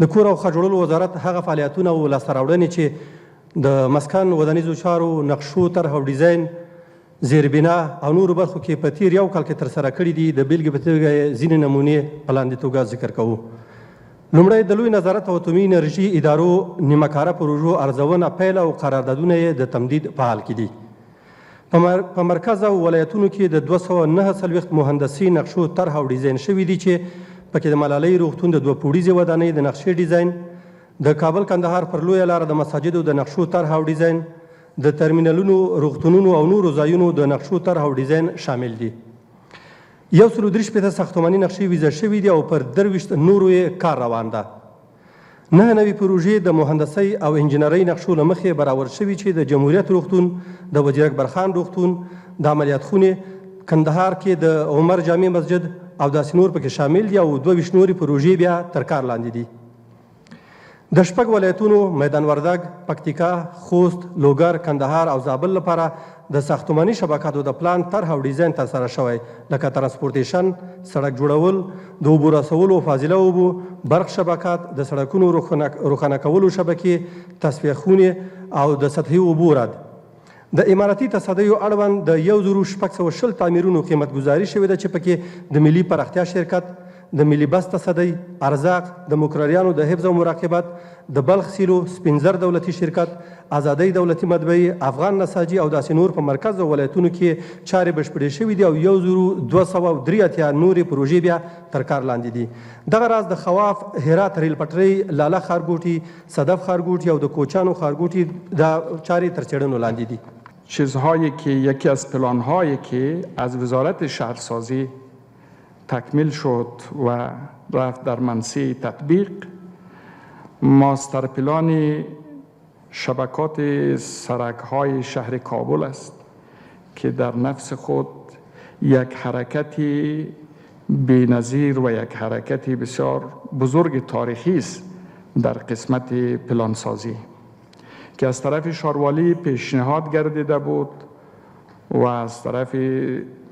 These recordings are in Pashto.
د کور او ښار جوړولو وزارت هغه فعالیتونه او لاسته راوړنې چې د مسکن، ودانیزو چارو، نقشو طرح او ډیزاین، زیربنا او نورو برخو کې په تیر یو کال کې ترسره کړي دي، د بېلګې په توګه یې ځینې نمونې په لاندې توګه ذکر کوو. لومړی، د لوی نظارت او اتومي انرژي ادارو نیمه کاره پروژو ارزونه پیل او قراردادونه یې د تمدید په حال کې دي. په مرکز او ولایتونو کې د 249 مهندسي نقشو طرح او ډیزاین شوي دي چې پکې د ملالۍ روغتون د دوه پوړیزې ودانۍ د نقشې ډیزاین، د کابل کندهار پر لویه لاره د مساجدو د نقشو طرح او ډیزاین، د ترمینلونو، روغتونونو او نورو ځایونو د نقشو طرح او ډیزاین شامل دي. 163 ساختماني نقشې ویزه شوې دي او پر 23 نورو یې کار روان ده. 99 پروژې د مهندسۍ او انجنیرۍ نقشو له مخې برابر شوي چې د جمهوریت روغتون، د وزیر اکبر خان روغتون، د عملیات خونې، کندهار کې د عمر جامع مسجد او داسې نور پکې شامل دي او 22 نورې پروژې بیا تر کار لاندې دي. د شپږ ولایتونو میدان وردګ، پکتیکا، خوست، لوګر، کندهار او زابل لپاره د ساختماني شبکاتو د پلان طرح او ډیزاین ترسره شوی، لکه ترانسپورتیشن، سړک جوړول، د اوبو رسولو او فاضله اوبو، برق شبکات، د سړکونو روښانه کولو شبکې، تصفیه خونې او د سطحي اوبو رد. د امارتي تصدیو اړوند د 1620 تعمیرونو قیمت ګذاري شوې ده چې پکې د ملي پراختیا شرکت، د ملي بس تصدۍ، ارزاق، د مکرریانو د حفظ او مراقبت، د بلخ سیلو، سپینزر دولتي شرکت، ازادۍ دولتي مطبعې، افغان نساجي او داسې نور په مرکز او ولایتونو کې چارې بشپړې شوې دي او 1283 نورې پروژې بیا تر کار لاندې دي. دغه راز د خواف هرات ریل پټلۍ، لاله ښارګوټي، صدف ښارګوټي او د کوچانو ښارګوټي دا چارې تر څېړنو لاندې دي. چیزهایی که یکی از پلانهایی که از وزارت شهرسازی تکمیل شد و رفت در منصه تطبیق، ماستر پلان شبکات سرک‌های شهر کابل است که در نفس خود یک حرکت بی‌نظیر و یک حرکت بسیار بزرگ تاریخی است در قسمت پلانسازی که از طرف شاروالی پیشنهاد گردیده بود و از طرف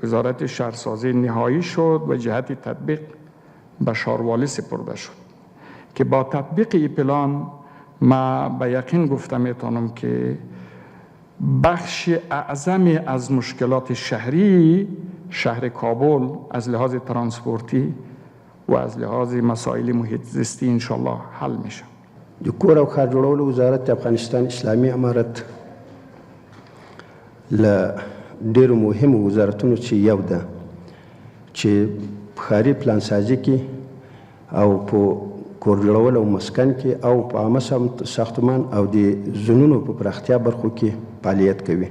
وزارت شهرسازی نهایی شد و جهت تطبیق به شاروالی سپرده شد که با تطبیق این پلان ما به یقین گفته میتونم که بخش اعظم از مشکلات شهری شهر کابل از لحاظ ترانسپورتی و از لحاظ مسائل محیط زیستی انشالله حل میشه. د کور او ښار جوړولو وزارت د افغانستان اسلامي امارت له ډېرو مهمو وزارتونو چې یو ده چې په ښاري پلانسازي کې او په کور جوړولو او مسکن کې او په عامه ساختمان او د زونونو په پراختیا برخو کې فعالیت کوي.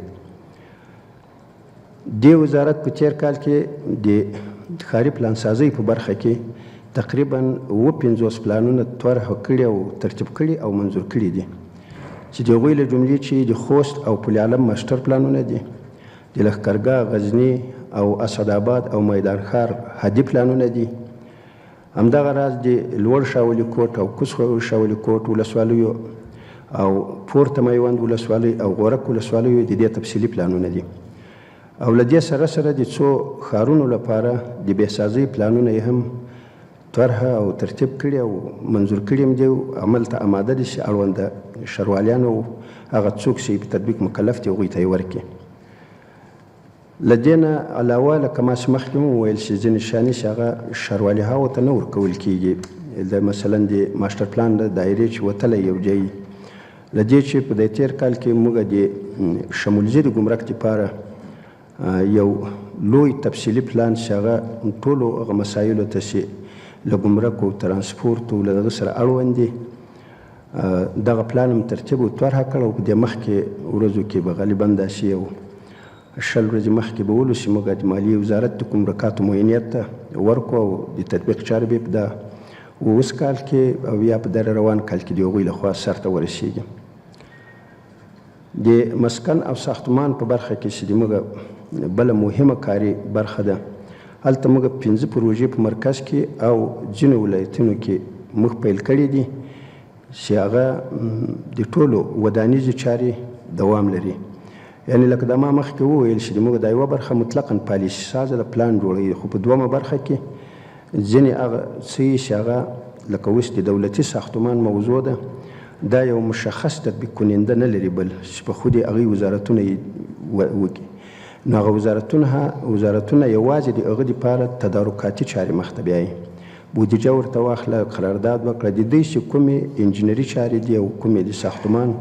دې وزارت په تیر کال کې د ښاري پلانسازۍ په برخه کې تقریبا 57 پلانونه طرح کړي او ترتیب کړي او منظور کړي دي چې د هغوی له جملې چې د خوست او پل علم ماسټر پلانونه دي، د لښکرګاه، غزني او اسعدآباد او میدان ښار حدي پلانونه دي، همدغه راز د لوړ شاولي کوټ او کوز شاولي کوټ ولسوالیو او پورته میوند ولسوالۍ او غورک ولسوالیو د دې تفصیلي پلانونه دي. او له دې سره سره د څو ښارونو لپاره د بهسازۍ پلانونه یې هم طرح او ترتیب کړي او منظور کړي هم دي او عمل ته اماده دي چې اړونده ښاروالیانو او هغه څوک چې په تطبیق مکلف دي هغوی ته یې ورکړي. له دې نه علاوه لکه ما چې مخکې هم وویل چې ځینې شیانې چې هغه ښاروالي ته نه ورکول کېږي، د مثلا د ماسټر پلان د دایرې چې وتلی یو ځای، له دې چې په دې تېر کال کې موږ د شمولزي د ګمرک دپاره یو لوی تفصیلي پلان چې هغه ټولو هغه مسایلو ته چې له ګمرک او ترانسپورت او له دغه سره اړوند دي، دغه پلان هم ترتیب او طرح کړ او په دې مخکې ورځو کې به غالبا داسې یو 20 ورځې مخکې به ولوسي موږ د مالیې وزارت د ګمرکاتو معینیت ته ورکړو او د تطبیق چارې به یې په دا اوس کال کې او یا په دغه روان کال کې د هغوی لخوا سرته ورسېږي. د مسکن او ساختمان په برخه کې چې د موږ بله مهمه کاري برخه ده، هلته موږ 5 پروژې په مرکز کې او ځینو ولایتونو کې موږ پیل کړې دي چې هغه د ټولو ودانیزې چارې دوام لري. یعنې لکه دا ما مخکې وویل چې د موږ دا یوه برخه مطلقاً پالیسي سازه ده، پلان جوړوي، خو په دومه برخه کې ځینې هغه څه یې چې هغه لکه اوس د دولتي ساختمان موضوع ده، دا یو مشخص تطبیق کننده نه لري، بل چې په خود هغه وزارتونه وکړي. نو هغه وزارتونه یوازې د هغه دپاره تدارکاتي چارې مخته بیایي، بودیجه ورته واخله، قرارداد وکړه، د دوی چې کومې انجنیري چارې دي او کومې د ساختمان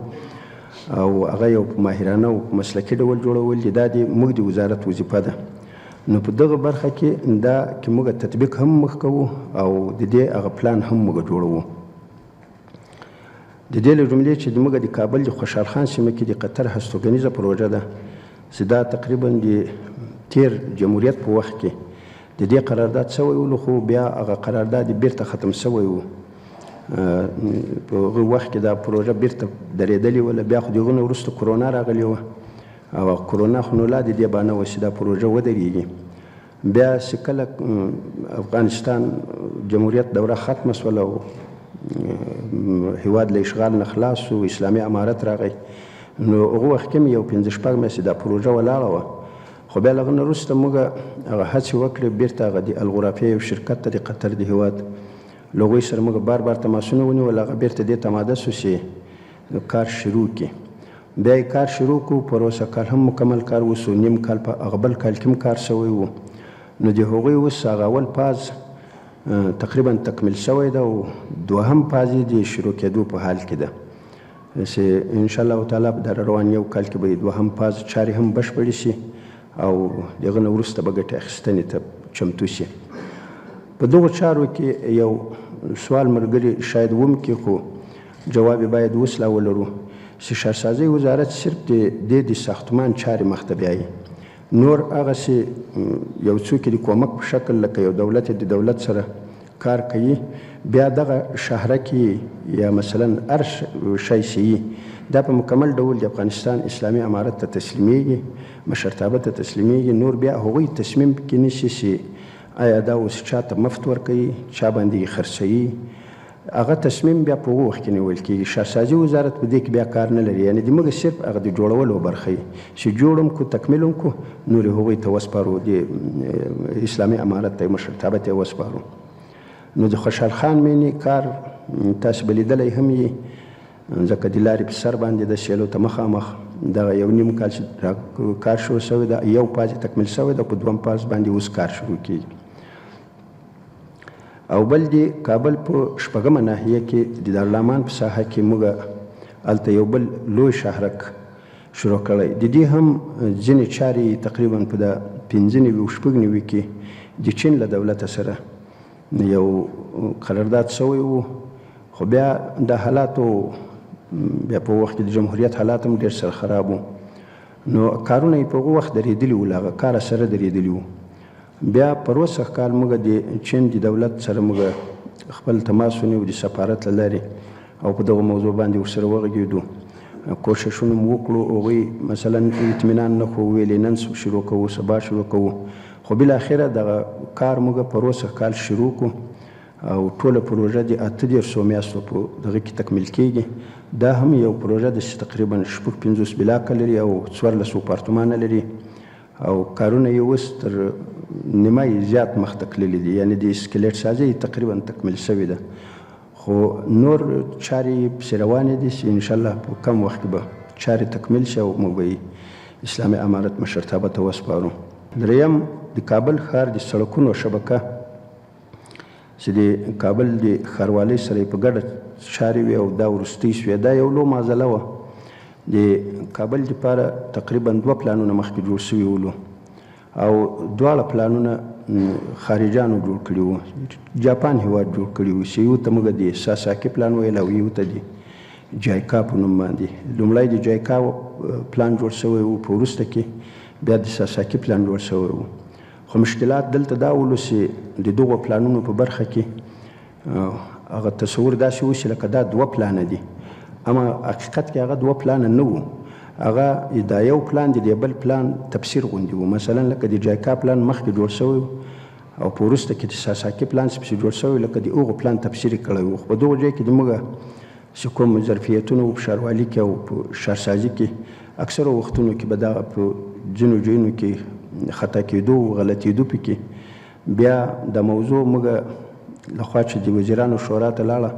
او هغه یو په ماهرانه او په مسلکي ډول جوړول دي، دا د موږ د وزارت وظیفه ده. نو په دغه برخه کې دا کې موږ تطبیق هم مخ کوو او د دې هغه پلان هم موږ جوړوو. د دې له جملې چې موږ د کابل د خوشحال خان سیمه کې د قطر هستوګنیزه پروژه ده چې دا تقریبا د تیر جمهوریت په وخت کې د دې قرارداد شوی و، خو بیا هغه قرارداد بیرته ختم شوی و. په هغه وخت کې دا پروژه بیرته درېدلې وله. بیا خو د هغه نه وروسته کرونا راغلې وه او کرونا خو نو لا د دې بانه وه چې دا پروژه ودرېږي. بیا چې کله افغانستان جمهوریت دوره ختمه شوله او هیواد له اشغال نه خلاص شو، اسلامي امارت راغی، نو هغه وخت کې یو پنځه شپږ میاشتې دا پروژه ولاړه وه. خو بیا له هغه نه وروسته موږ هغه هڅې وکړې، بیرته هغه د الغرافیه یو شرکت ته د قطر د هیواد له هغوی سره موږ بار بار تماسونه ونیول، هغه بیرته دې ته آماده شو چې کار شروع کړي. بیا یې کار شروع کړو، پروسه کال هم مکمل کار وسو، نیم کال په هغه بل کال کې هم کار شوی و. نو د هغوی اوس هغه اول فاز تقریبا تکمیل شوی ده او دوهم فاز یې د شروع کېدو په حال کې ده چې انشاءالله تعالی په دا روان یو کال کې به یې دوهم فاز چارې هم بشپړې شي او د هغه نه وروسته به ګټې اخیستنې ته چمتو شي. په دغو چارو کې یو سوال ملګري شاید ومکي، خو جواب یې باید اوس لا ولرو چې ښارسازۍ وزارت صرف د دې د ساختمان چارې مخته بیایي، نور هغسې یو څوک د کومک په شکل لکه یو دولت د دولت سره کار کوي، بیا دغه شهرک یا مثلا هر شی چې دا په مکمل ډول د افغانستان اسلامي امارت ته تسلیمیږي، مشرتابه ته تسلیمیږي. نور بیا هغوی تصمیم کې نیسي چې آیا دا اوس چا ته مفت ورکوي، چا باندې یې خرڅوي، هغه تصمیم بیا په هغو وخت کې نیول کېږي. ښارسازي وزارت په دې کې بیا کار نه لري، یعنې د موږ صرف هغه د جوړولو برخه یي چې جوړ هم کړو، تکمیل هم کړو، نور یې هغوی ته وسپارو، د اسلامي امارت ته مشرتابه ته یې وسپارو. نو د خوشحال خان مینې کار تاسې به لیدلی هم یي، ځکه د لارې په سر باندې د سیلو ته مخامخ دغه یو نیم کال چې کار شروع شوی ده، یو فاز یې تکمیل شوی ده، په دوهم فاز باندې اوس کار شروع کېږي. او بل د کابل په شپږمه ناحیه کې د دارالامان په ساحه کې موږ هلته یو بل لوی شهرک شروع کړی. د دې هم ځینې چارې تقریبا په دا 95 او 96 کې د چین له دولته سره یو قرارداد شوی و، خو بیا د حالاتو بیا په وخت کې د جمهوریت حالات هم ډېر سره خراب وو، نو کارونه یې په هغه وخت درېدلي وو، له هغه کاره سره درېدلي وو. بیا پروسه کال موږ د چین د دولت سره موږ خپل تماس ونیو د سفارت له لارې او په دغه موضوع باندې ورسره وغږېدو، کوښښونه مو وکړو. هغوی مثلا اطمینان نه خو ویلې نن شروع کوو، سبا شروع کوو، خو بالاخره دغه کار موږ پروسه کال شروع کړو او ټوله پروژه د 38 میاشتو په دغه کې تکمیل کېږي. دا هم یو پروژه ده چې تقریبا 56 بلاکه لري او 14 اپارتمانه لري او کارونه یې اوس تر نیمایي زیات مخته تللي دي، یعنې د اسکلیټ سازي یې تقریبا تکمیل شوې ده، خو نور چارې یې پسې روانې دي چې انشاءالله په کم وخت کې به چارې تکمیل شي او موږ به یې اسلامي امارت مشرتابه ته وسپارو. دریم د کابل ښار د سړکونو شبکه چې د کابل د ښاروالۍ سره یې په ګډه چارې وې او دا وروستۍ شوې، دا یو لو معضله وه. د کابل دپاره تقریبا دوه پلانونه مخکې جوړ شوي ولو او دواړه پلانونه خارجانو جوړ کړي وو، جاپان هیواد جوړ کړي وو چې یو ته موږ د ساساکي پلان ویل او یو ته د جایکا په نوم باندې. لومړی د جایکا پلان جوړ شوی و، په وروسته کې بیا د ساساکي پلان جوړ شوی و. خو مشکلات دلته دا ولو چې د دغو پلانونو په برخه کې هغه تصور داسې و چې لکه دا دوه پلانه دي، اما حقیقت کې هغه دوه پلانه نه وو، هغه دا یو پلان دی، د بل پلان تفسیر غوندې و. مثلا لکه د جایکا پلان مخکې جوړ شوی او په وروسته کې د ساساکي پلان پسې جوړ شوی، لکه د هغو پلان تفسیر یې کړی و. خو په دغو ځای کې د موږ چې کوم ظرفیتونه وو په ښاروالي کې او په ښارسازي کې، اکثرو وختونو کې به دغه په ځینو ځایونو کې خطا کېدو او غلطېدو پکې. بیا دا موضوع موږ له خوا چې د وزیرانو شورا ته لاړه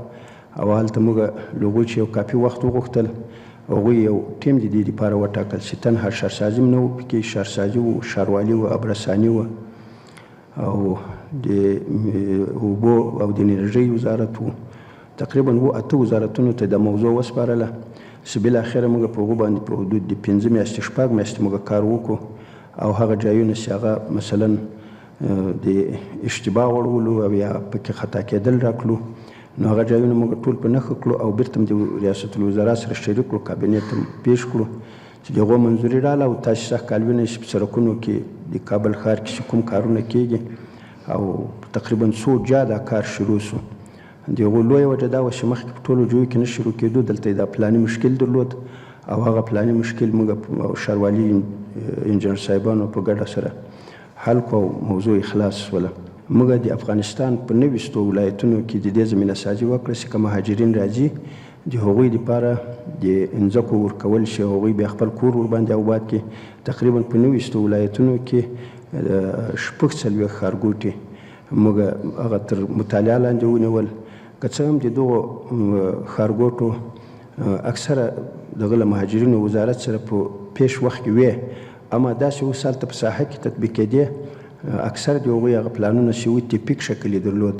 او هلته موږ له هغوی چې یو کافي وخت وغوښتل، هغوی یو ټیم د دې لپاره وټاکل چې تنها ښارسازي هم نه و پکې، ښارسازي و، ښاروالي و، ابرساني و او د اوبو او د انرژۍ وزارت و. تقریبا و اته وزارتونو ته دا موضوع وسپارله چې بالاخره موږ په هغو باندې په حدود د 5 میاشتې 6 میاشتې موږ کار وکړو او هغه جایونه چې هغه مثلا د اشتباه وړولو او یا پکې خطا کېدل راکړو، نو هغه جایونه موږ ټول په نښه کړو او بیرته د ریاست الوزرا سره شریک کړو، کابینې ته پیش کړو چې د هغو منظوري راله. او تاسې سږ کال وینئ چې په سړکونو کې د کابل ښار کې چې کوم کارونه کېږي او تقریبا څو جا دا کار شروع شو. د هغو لویه وجه دا وه چې مخکې په ټولو ځایو کې نه شروع کېدو، دلته یې دا پلاني مشکل درلود او هغه پلاني مشکل موږ ښاروالي انجنیر صاحبانو په ګډه سره حل کړو او موضوع یې خلاص شوله. موږ د افغانستان په 29 ولایتونو کې د دې زمینه سازي وکړه چې که مهاجرین راځي د هغوی دپاره د مځکو ورکول شي، هغوی بیا خپل کور ورباندې آباد کړي. تقریبا په 29 ولایتونو کې 46 ښارګوټي موږ هغه تر مطالعه لاندې ونیول. که څه هم د دغو ښارګوټو اکثره دغه له مهاجرینو وزارت سره په پیش وخت کې وې، اما داسې اوس هلته په ساحه کې تطبیق کېدې، اکثر د هغوی هغه پلانونه چې وو تیپیک شکل یې درلود،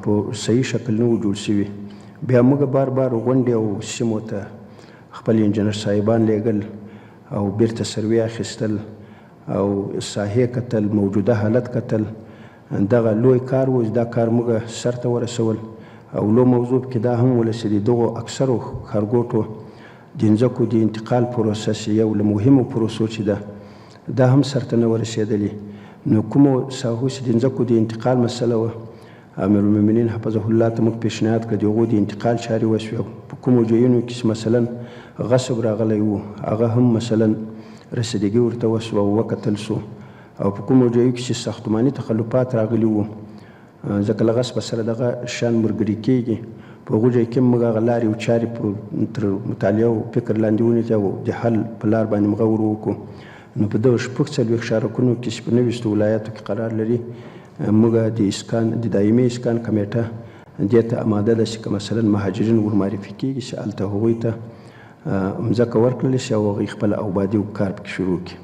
په صحیح شکل نه وو جوړ شوي. بیا موږ بار بار غونډې او سیمو ته خپل انجنیر صاحبان لېږل او بیرته سروې اخیستل او ساحې کتل، موجوده حالت کتل. دغه لوی کار و چې دا کار موږ سرته ورسول. او لو موضوع پکې دا هم وله چې د دغو اکثرو ښارګوټو د مځکو د انتقال پروسه چې یو له مهمو پروسو چې ده دا هم سرته نه ورسېدلې. نو کومو ساحو چې د مځکو د انتقال مسله وه، امیرالمؤمنین حفظه الله ته موږ پیشنهاد کړه د هغو د انتقال چارې وشوې. په کومو ځایونو کې چې مثلا غصب راغلی و هغه هم مثلا رسیدګي ورته وشوه او وکتل شو، او په کومو ځایو کې چې ساختماني تخلفات راغلي وو، ځکه له غصب سره دغه شیان مرګري کېږي، په هغو ځای کې موږ هغه لارې او چارې تر مطالعه او فکر لاندې ونیسي او د حل په لار باندې موږ غور وکړو. نو په دغو 46 ښارکونو کې چې په 29 ولایاتو کې قرار لري، موږ د اسکان د دایمي اسکان کمېټه دې ته اماده ده چې که مثلا مهاجرین ورمعرفي کېږي چې هلته هغوی ته مځکه ورکړل شي او هغوی خپله آبادي او کار پکې شروع کړي.